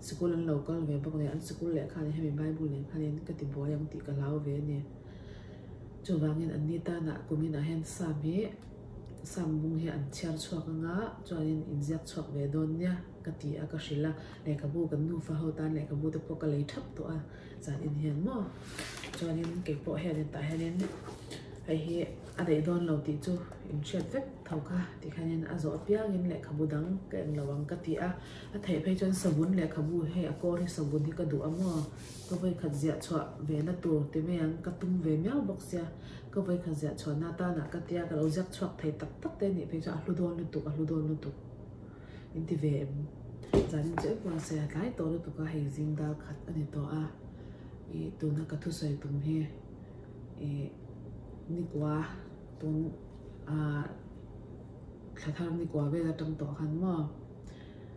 sikul an lo kal ve bawk nen an sikul leh khanin hemi Bible nen khanin ka ti buai ang tih ka hlau ve a ni. Chuvangin anni tanah kuminah hian Sam hi Sam bung hi an chhiar chhuak anga chuanin inziak chhuak ve dawn nia ka ti a ka hrilh a, lehkhabu kan nufa ho tan lehkhabu te pawh ka lei thap tawh a zan in hian maw chuanin kei pawh hianin tah hianin hei hi a daih dawn lo tih chu in hriat vek tho kha tikhanin a zawh apiangin lehkhabu dang ka eng lo ang ka ti a, a theih phei chuan savun lehkhabu hei a kawr hi savun hi ka duh a maw ka vawikhat ziah chhuah ve na tur ti mai ang ka tum ve miau bawk sia. Ka vawikhat ziah chhuahna atana ka tia ka lo ziak chhuak thei tak tak te anih phei chuan a hlu dawn lutuk a hlu dawn lutuk in ti ve em? Zanin chu engpawh se a tlai tawh lutuk a hei zing dal khat a ni tawh a ih tuna ka thusawi tum hi ih nikua tun ah thla thar nikua vel atang tawh khan maw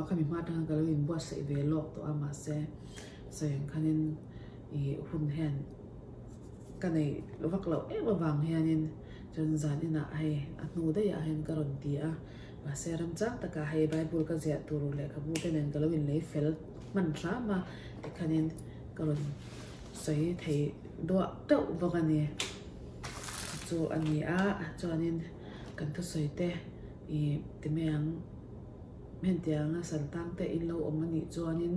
khami hma atang khan ka lo inbuatsaih ve lawk tawh a mahse sawi ang khanin ih hun hian. Ka neih vak loh em avang hianin chuan zan inah hei a hnu daihah hian ka rawn ti a, mahse ramchang takah hei Bible ka ziah tur lehkhabu te nen ka lo inlei fel hman hram a tikhanin ka rawn sawi thei duah teuh bawk a ni. Chu a ni a, chuanin kan thusawi te ih ti mai ang hentianga saltang te in lo awm a nih chuanin.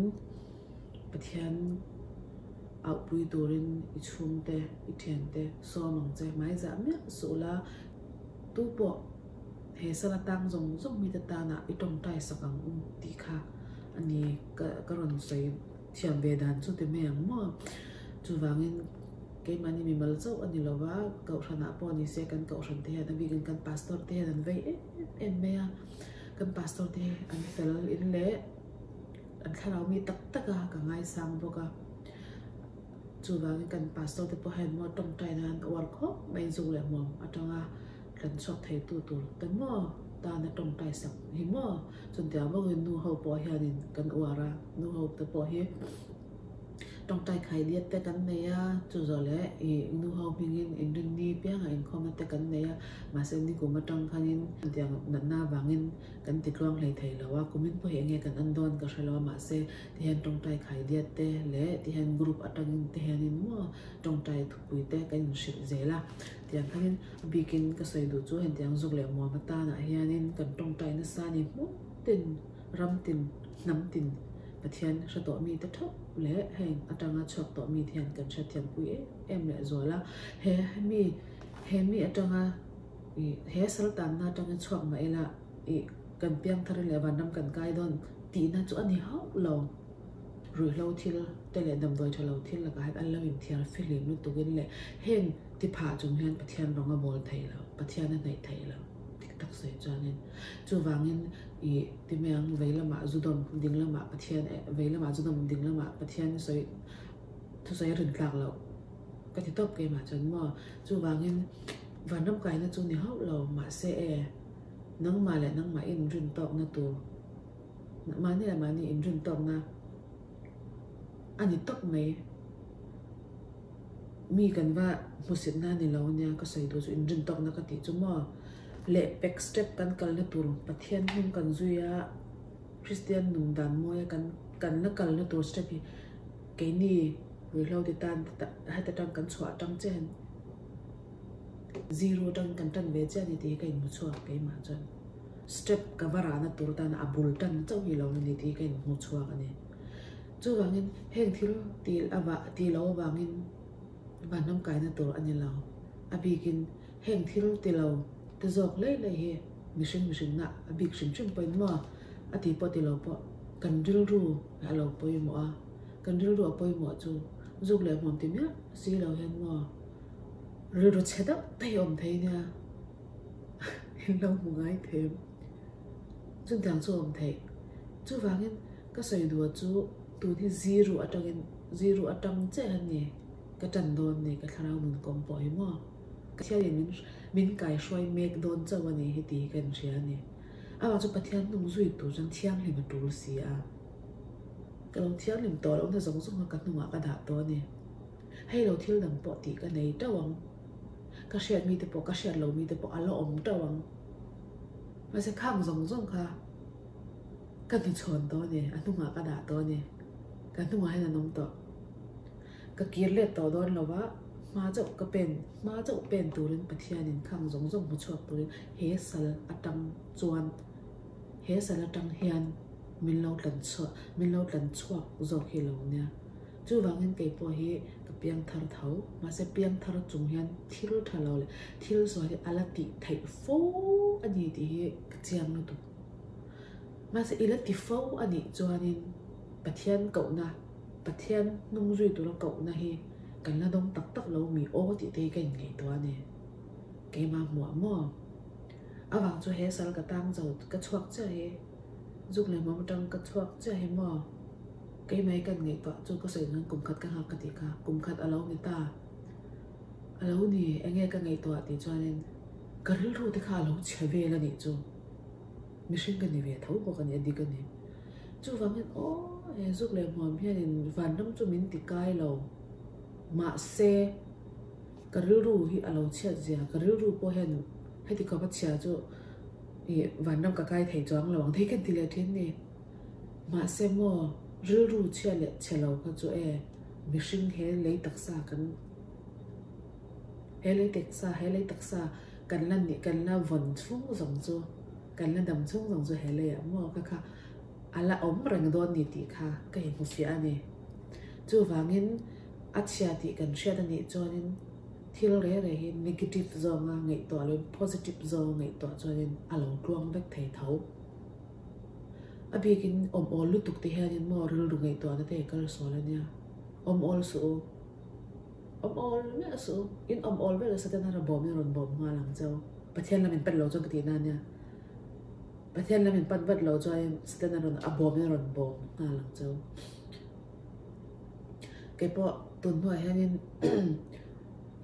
Pathian auhpui turin i chhungte, i thiante sawm ang che. Hmaizah miah suh la, tu pawh he sala tang zawng zawng mite tana i tawngtai sak ang u tih kha a ni ka ka rawn sawi thiam ve dan chu ti mai ang maw. Chuvangin keimahni mimal chauh a ni lo va, Kohhranah pawh ni se kan Kohhran te hian a bikin kan Pastor te hian an vei em em mai a, kan Pastor te hi an fel in leh. An thlarau mi tak tak a, ka ngaisang bawk a. Chuvangin kan pastor te pawh hian maw tawngtai nan uar khawp mai zuk leh hmuam atanga tlan chhuak thei tu tur te maw tana tawngtai sak hi maw chutiang bawkin nu ho pawh hianin kan uar a, nu ho te pawh hi tawngtai khai diat te kan nei a, chu zawh leh ih nu ho hmingin inrinni piangah inkhawmna te kan nei a, mahse nikum atang khanin chutiang natna avangin Kan ti tluang hlei thei lo a, kumin pawh hi enge kan an dawn ka hre lo a, mahse ti hian tawngtai khai diat te leh ti hian group atangin te hianin maw tawngtai thupui te kan inhrilh zel a, tiang khanin a bikin ka sawi duh chu hentiang zuk leh muam atanah hianin kan tawngtai nasa ni hmun tin, ram tin, hnam tin Pathian hre tawh mite theuh leh heng atanga chhuak tawh mite hian kan hrethiampui em em leh zual a, he mi he mi atanga Ih, he saltanna atanga chhuak mah ila, ih, kan piangthar leh vanram kan kai dawn tihna chu a ni hauh lo. Ruihhlo thil te leh damdawi tha lo thil lakah hian an lo inthiar fihlim lutukin leh heng ti phah chung hian Pathian rawng a bawl thei lo, Pathian a hnaih thei lo dik tak sawi chuanin. Chuvangin, ih, ti mai ang, vei lamah zu dawm, ding lamah Pathian, vei lamah zu dawm, ding lamah Pathian sawi, thusawi a rintlak loh ka ti tawp keimah chuan maw. Chuvangin. Vanram kaina chu ni hauh lo, mahse e, nangmah leh nangmah inrin tawkna tur, mahni leh mahni inrin tawkna a ni tawp mai. Mi kan va hmusitna a ni lo ania ka sawi duh chu inrin tawkna ka tih chu maw. Lehpek step kan kalna tur Pathian hnung kan zui a, Kristian nun dan mawia kan kan la kalna tur step hi keini ruihhlo ti tan heta tang kan chhuah atang che hian Zero atang kan tan ve chiah a ni tih hi ka inhmu chhuak keimah chuan step ka va rahna tur tan a bul tan chauh hi lo a ni tih hi ka inhmu chhuak a ni. Chuvangin heng thil ti avah ti lo avangin vanram kaina tur a ni lo. A bikin heng thil ti lo te zawk hlei hlei hi mihring mihringna a bik hrim hrim pawhin maw a ti pawh ti lo pawh kan rilru a lo pawimawh a, kan rilru a pawimawh chu zuk leh hmuam ti miah si lo hian maw Rilru chhe deuh daih awm thei nia in lo hmu ngai them. Chutiang chu awm theih. Chuvangin ka sawi duh chu tun hi zero atangin zero atang chiah hian ni ka tan dawn ni ka thlarau nun kawng pawh hi maw. Pathianin min min kaihruai mek dawn chauh a ni hi tih hi ka inhria a ni. Amah chu Pathian hnung zui tur chuan thianghlim a tul si a. Ka lo thianghlim tawh lohna zawng zawng kha ka hnungah ka dah tawh a ni. Hei lo thil dang pawh tih ka nei tauh ang. Ka hriat mite pawh ka hriat lo mite pawh a la awm tauh ang. Mahse khang zawng zawng kha ka hnuchhawn tawh a ni, a hnungah ka dah tawh a ni. Ka hnungah hian an awm tawh. Ka kir let tawh dawn lo a, hma chauh ka pen, hma chauh pen turin Pathianin khang zawng zawng hmu chhuak turin he sal atang chuan, he sal atang hian min lo tlan chhuah, min lo tlan chhuak zawk hi lo nia. Chuvangin kei pawh hi ka piang thar tho, mahse piang thar chung hian thil tha lo leh thil sual hi a la tih theih fo a ni tih hi ka chiang lutuk. Mahse i la ti fo a nih chuanin Pathian kohna, Pathian hnung zui tura kohna hi kan la dawng tak tak lo mi aw tih te hi ka inngaihtuah a ni. Keimah hmuah maw? Avang chu he sal ka tang zo ka chhuak chiah hi, zuk leh hmuam atang ka chhuak chiah hi maw? Keimah hi kan ngaihtuah chu ka sawi nan kum khat ka nghak ka tih kha, kum khat a lo ni ta. A lo ni, enge ka ngaihtuah tih chuanin ka rilru te kha a lo chhe vel a nih chu. Mihring ka ni ve tho bawk a ni, a dik a ni. Chuvangin aw he zuk leh hmuam hianin vanram chu min ti kai lo. Mahse, ka rilru hi a lo chhiat zia, ka rilru pawh hian heti khawpa chhia chu ih vanram ka kai thei chuang lo ang thei ka ti leh thin ni. Mahse maw rilru chhia leh chhe lo kha chu e mihring he lei taksa kan he lei taksa he lei taksa kan la nih kan la vawn chhung zawng chu kan la dam chhung zawng chu he leiah maw kha kha a la awm reng dawn ni tih kha ka inhmu fiah a ni. Chuvangin a chhia tih kan hriat a nih chuanin thil reh reh hi negative zawnga ngaihtuah loin positive zawnga ngaihtuah chuanin a lo tluang vek thei tho. A bikin awm awl lutuk te hianin maw rilru ngaihtuahna te hi kal sual a nia. Awm awl suh u. Awm awl miah suh u. In awm awl vel nasa ten a ra bawm in a rawn bawm nghal ang cheu. Pathian lam in pan lo chuan ka tihna a nia. Pathian lam in pan vat lo chuanin Satan a rawn a bawm in a rawn bawm nghal ang cheu. Keipawh tun hnuah hianin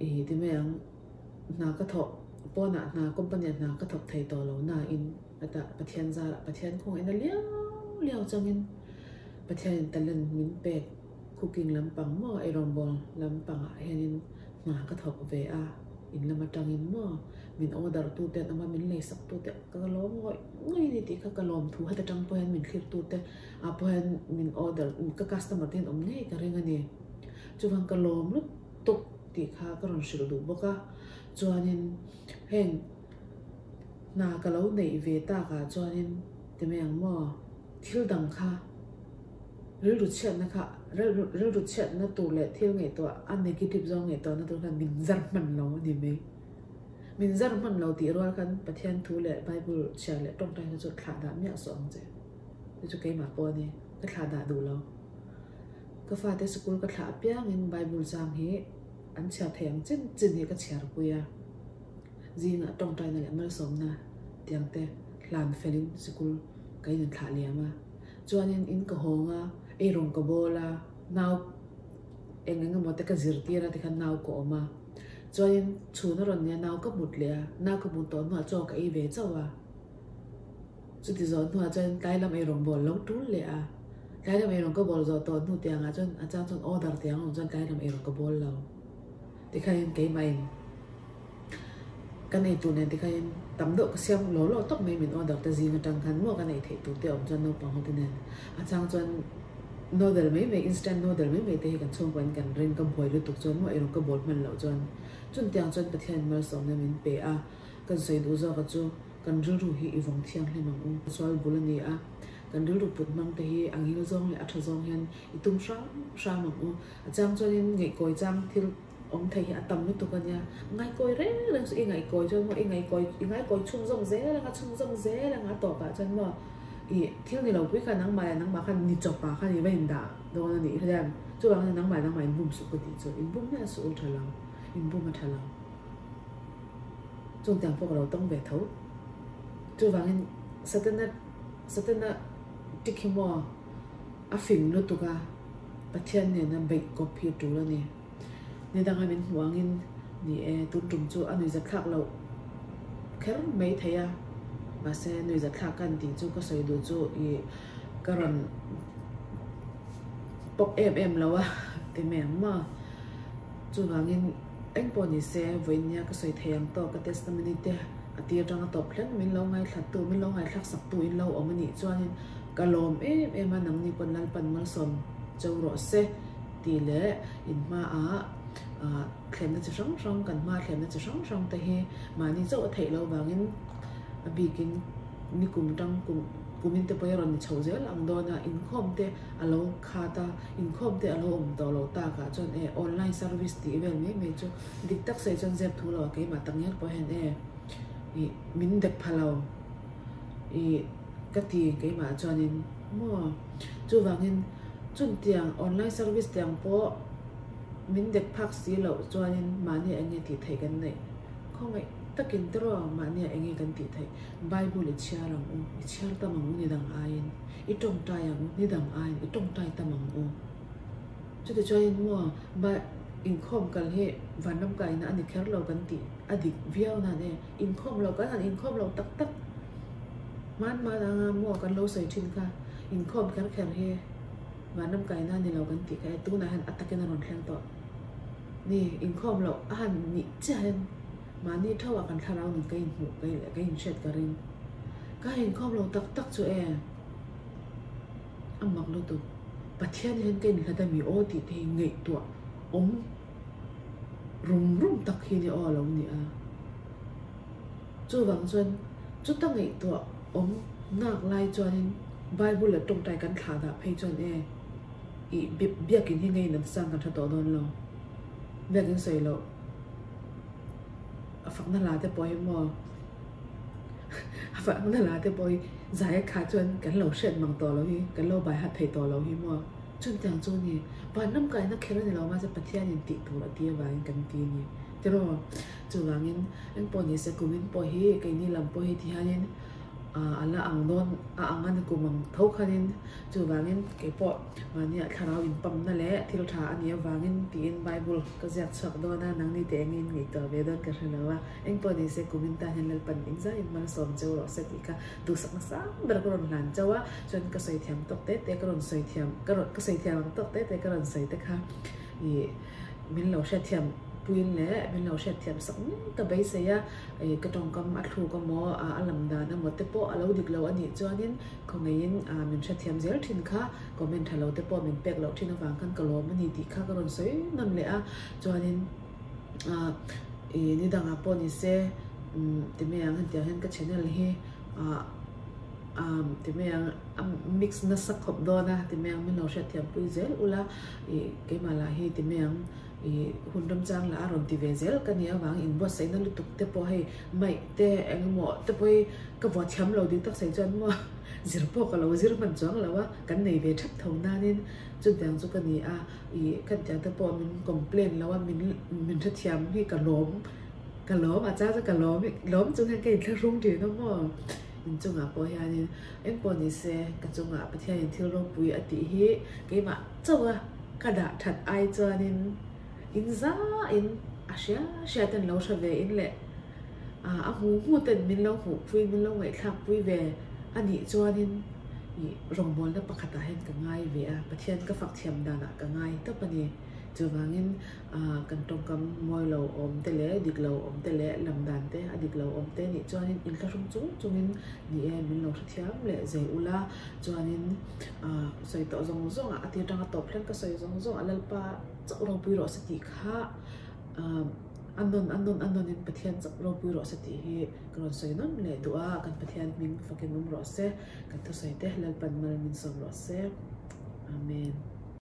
ih ti mai ang hna ka thawh pawnah hna company ah hna ka thawk thei tawh lo nain Hetah Pathian zarah Pathian khawngaihna liau liau changin Pathianin talent min pek cooking lampang maw eirawngbawl lampangah hianin hna ka thawk ve a, in lam atangin maw min order tute an awm a, min leisak tute ka lawm ngawih ngawih a ni tih kha ka lawm thu heta tang pawh hian min thlir tute ah pawh hian min order ka customer te hian awm ngei ka ring a ni. Chuvang ka lawm lutuk tih kha ka rawn hrilh duh bawk a, chuanin heng. Hna ka lo neih ve takah chuanin ti mai ang maw? Thil dang kha rilru chhiatna kha rilru chhiatna tur leh thil ngaihtuah a negative zawng ngaihtuahna tur khan min zar hman lo a ni mai. Min zar hman lo tih rual khan Pathian thu leh Bible chhiar leh tawngtaina chu thlah dah miah suh ang che. Chu chu keimah pawh a ni, ka thlah dah duh lo. Ka fate sikul ka thlah apiangin Bible chang hi an chhiar thei ang chin chin hi ka chhiarpui a. Zingah tawngtaina leh malsawmna tiang te hlan felin sikul ka in thlah liam a. Chuanin in ka hawng a, eirawng ka bawl a, nau eng eng emaw te ka zirtir a tikhan nau ka awm a. Chuanin chhun a rawn nia nau ka mut leh a, nau ka mut tawh hnuah chaw ka ei ve chauh a. Chuti zawh hnuah chuan tlai lam eirawng bawl lo tul leh a. Tlai lam eirawng ka bawl zawh tawh hnu tiangah chuan a chang chuan order tiang awm chuan tlai lam eirawng ka bawl lo. Tikhain keimahin kan ei tur nen tikhain tam deuh ka siam lo lo tawp mai min order te zing atang khan maw kan ei theih tur te a awm chuan naupang ho te nen a chang chuan noodle mai mai instant noodle mai mai te hi kan chhungkaw in kan ring ka buai lutuk chuan maw eirawng ka bawl hman loh chuan chuntiang chuan Pathian malsawmna min pe a kan sawi duh zawk a chu kan rilru hi i vawng thianghlim ang u sual bul a ni a kan rilru put hmang te hi a ngil zawng leh a tha zawng hian i tum hram hram ang u. A chang chuanin ngaihkawi chang thil awm thei hi a tam lutuk a nia. Ngaihkawi reng reng chu i ngaihkawi chuan maw i ngaihkawi i ngaihkawi chhunzawm zel ang a chhunzawm zel ang a tawpah chuan maw ih thil ni lo pui kha nangmah leh nangmah khan ni chawpah khan i va indah dawn a nih hian chuvangin nangmah leh nangmah inbum suh ka tih chu inbum miah suh u tha lo inbum a tha lo. Chung tiang pawh ka lo tawng ve tho. Chuvangin Satana Satana tik hi maw A fing lutuk a, Pathian nena beih kawp hi a tul a ni. Ni danga min hmuh angin, ni e, tun tum chu a nuihzat thlak loh kher mai thei a. Mahse nuihzatthlak ka han tih chu ka sawi duh chu ih ka rawn pawp em em lo a ti mai ang maw. Chuvangin eng pawh ni se vawiin nia ka sawi thei ang tawk ka testimony te a tir atanga tawp thleng min lo ngaithlattu min lo ngaithlak saktu in lo awm a nih chuanin ka lawm em em a nangni pawn Lalpan malsawm cheu rawh se tih leh in hmaah ah thlenna chi hrang hrang kan hma thlenna chi hrang hrang te hi mahni chauh a theih loh vangin a bikin nikum tang kum kumin te pawh hi a rawn ni chho zel ang dawn a inkhawm te a lo khat a inkhawm te a lo awm tawh loh takah chuan e online service tih vel mai mai chu dik tak sawi chuan zep thu lo a keimah tak ngial pawh hian e ih min dek pha lo ih ka ti keimah chuanin maw chuvangin chuntiang online service tiang pawh Min dek phak si loh chuanin mahnia eng nge tih theih kan neih? Khawngaih takin tiraw mahnia eng nge kan tih theih? Bible i chhiar ang u, i chhiar tam ang u ni dang aiin, i tawngtai ang u ni dang aiin i tawngtai tam ang u. Chuti chuanin maw Bi inkhawm kal hi vanram kaina a ni kher lo kan tih a dik viau nan e, inkhawm lo kan han inkhawm lo tak tak hman hman anga maw kan lo sawi thin kha inkhawm kher kher hi. Vanram kaina ni lo kan tih kha e tunah hian a takin a rawn thleng tawh ni inkhawm loh a han nih chiah hian mahni thauhah kan thlarau nun ka inhmuh ka ka inhriat ka ring ka inkhawm lo tak tak chu e a mak lutuk Pathian hian ka inhlat ami aw tih te hi ngaihtuah awm rum rum tak hi ni aw a lo ni a chuvang chuan chuta ngaihtuah awm nak lai chuanin Bible leh tawngtai kan thlah dah phei chuan e ih biakin hi ngei nan sang kan tha tawh dawn lo biakin sawi loh a fakna hla te pawh hi maw a fakna hla te pawh hi zai a kha chuan kan lo hriat mang tawh lo hi kan lo bai hat thei tawh lo hi maw chutiang chu ni vanram kaina kher a ni lo mahse Pathianin tih tur a ti avangin kan ti a ni tiraw chuvangin engpawh ni se kumin pawh hi keini lam pawh hi tihianin a la ang dawn a ang a ni kum ang tho khanin chuvangin keipawh mahnia thlarau inpamna leh thil tha a nih avangin tiin Bible ka ziak chhuak dawn a nangni te engin ngaihtuah ve dawn ka hre lo a engpawh ni se kumin tan hian Lalpan engzaiin malsawm cheu rawh se tih kha duhsakna sang ber ka rawn hlan chauh a chuan ka sawi thiam tawk te te ka rawn sawi thiam ka rawn ka sawi thiam ang tawk te te ka rawn sawi te kha ih min lo hriatthiam puiin leh min lo hriatthiam sak mai ka beisei a. Ih ka tawngkam a thluk amaw a lam dan amaw te pawh a lo dik lo a nih chuanin khawngaihin min hrethiam zel thin kha comment tha lo te pawh min pek loh thin avang khan ka lawm a ni tih kha ka rawn sawi nawn leh a chuanin ih ni dangah pawh ni se ti mai ang hetiang hian ka channel hi ah ti mai ang a mix nasa khawp dawn a ti mai ang min lo hriatthiam pui zel ula ih keimah lah hi ti mai ang. Ih hun ramchang lah a rawn ti ve zel ka nih avang inbuatsaihna lutuk te pawh hei maih te eng emaw te pawh hi ka vuah thiam lo ding tak sawi chuan maw zir pawh ka lo zir hman chuang lo a kan nei ve thap tho nanin chutiang chu ka ni a ih khatiang te pawh min complain lo a min min hrethiam hi ka lawm ka lawm a chang chu ka lawm lawm chung hian ka inthlahrung thin a maw inchungah pawh hianin eng pawh ni se ka chungah Pathianin thil ropui a tih hi keimah chauh a. Ka dah that ai chuanin in zain a hria hria ten lo hre ve in leh a hmu hmu ten min lo hmuh pui min lo ngaihthlak pui ve a nih chuanin ih rawngbawlna pakhatah hian ka ngai ve a Pathian ka fak thiam danah ka ngai tawp a ni. Chuvangin kan tawngkam mawi lo awm te leh dik lo awm te leh lam dan te a dik lo awm te nih chuanin inthlahrung chung chungin ni e min lo hrethiam leh zei ula chuanin Sawi tawh zawng zawng ah a tir tanga tawp thleng ka sawi zawng zawng ah Lalpa chauh ropui rawh se tih kha a nawn a nawn a nawn in Pathian chauh ropui rawh se tih hi ka rawn sawi nawn leh duh a kan Pathian hming fakin awm rawh se kan thusawi te Lalpan mal min sawm rawh se Amen.